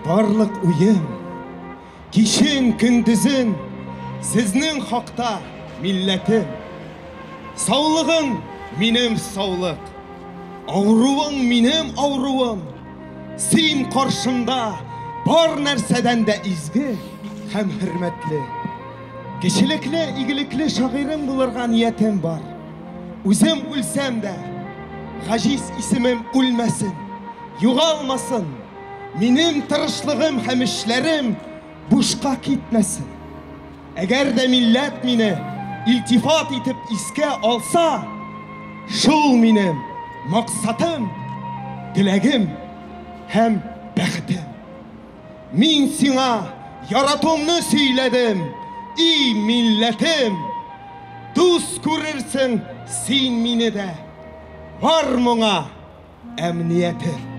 Барлык уем, кичен, көндезен сезнең хакта, милләтем. Саулыгың минем саулык, авыруың минем авыруым. Син каршымда бар нәрсәдән дә изге һәм хөрмәтле. Кешелекле, игелекле шагыйрем булырга ниятем бар. Үзем үлсәм дә, гаҗиз исемем үлмәсен, югалмасын. Минем тырышлыгым һәм эшләрем бушка китмәсен. Әгәр дә милләт мине илтифат итеп искә алса, шул минем максатым, теләгем һәм бәхетем. Мин сиңа яратуымны сөйләдем, и милләтем! Дус күрерсең син мине дә, бар моңа әмниятем.